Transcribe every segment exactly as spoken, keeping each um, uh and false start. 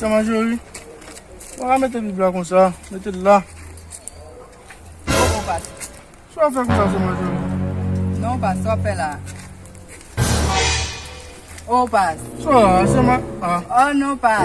Sè Majori, ou pa ka mete Bib la konsa, mete l la. Ou pa Sa w ap fè konsa, sè Majori? Non, pa sa w ap fè la. Oh, pas. Sa, sè Ma-, ah. Oh, non, pas.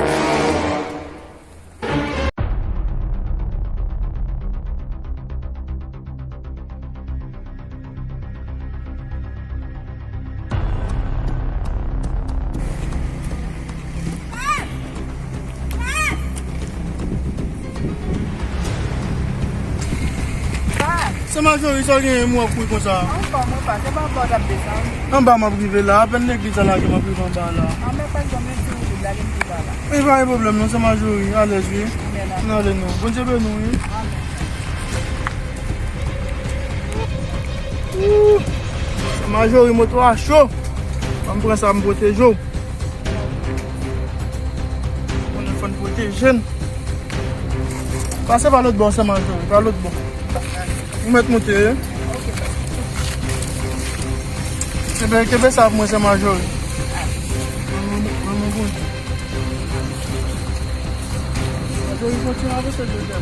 Sè Majori, sa w genyen, m wè w ap kouri konsa? Anfòm, wi, pa. Se pa anba w t ap desann? Anba m ap rive la. Apèn legliz la lage, m ap rive anba la. Anmè, pa egzanp, yon ti woulib la, gen m tou pa la. E pa gen pwoblèm non, sè Majori. Alèz, wi. Anmè, la. N ale non. Bondye beni w, wi. Anmè. Ooh. Sè Majori, moto a cho. Ban m pran sa, m pwoteje w. Konnen fò n pwoteje n. Pase pa lòt bò, sè Majori, pa lòt bò. Ou mèt moute, wi. Kenbe, kenbe sa pou mwen, sè Majori. Mwen, mwen, mwen, mwen, mwen. Majori, kontinye avanse, jodi a.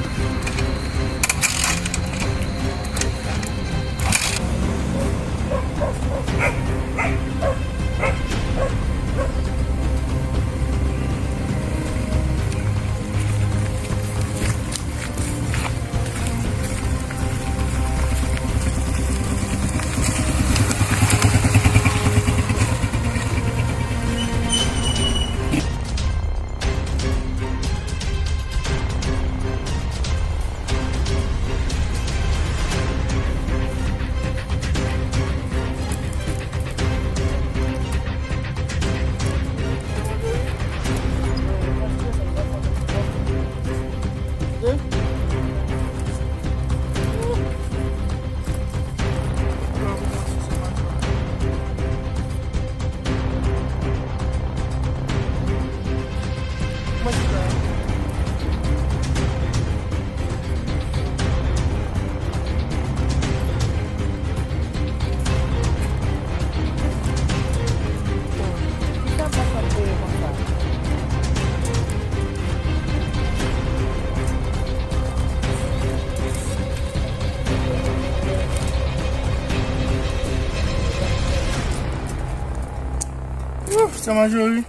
Ouf, sè Majori.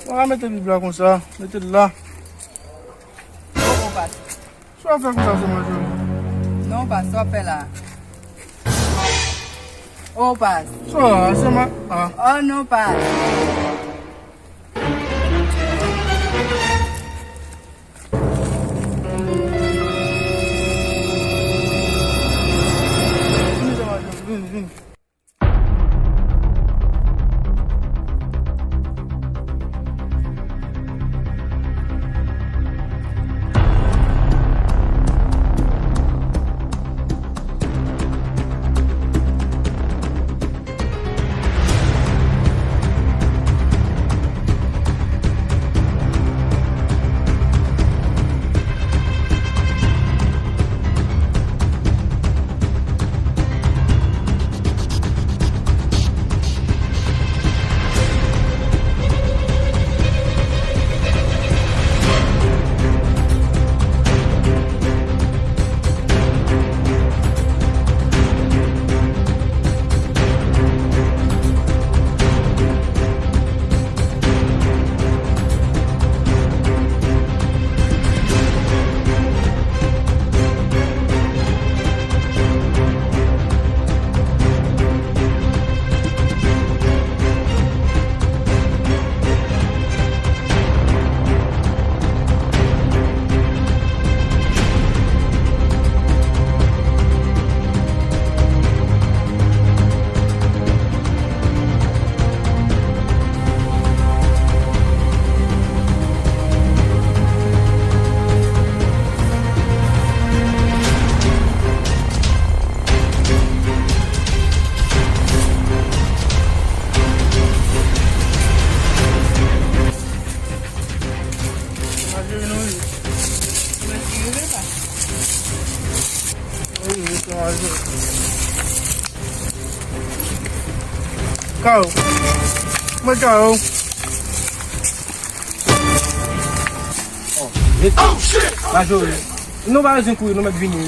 Ou pa ka mete Bib la konsa. Mete l la. Bon, bon, pas. Sa w ap fè konsa, sè Majori? Non, pas, sa w ap fè la. Oh, pas. Sa, sè Ma-, ah. Oh, non, pas. Vini, sè Majori, vini, vini. Kao. Mwen kao. Rete. Majore. Nou pa bezwen kouri, nou mèt vini.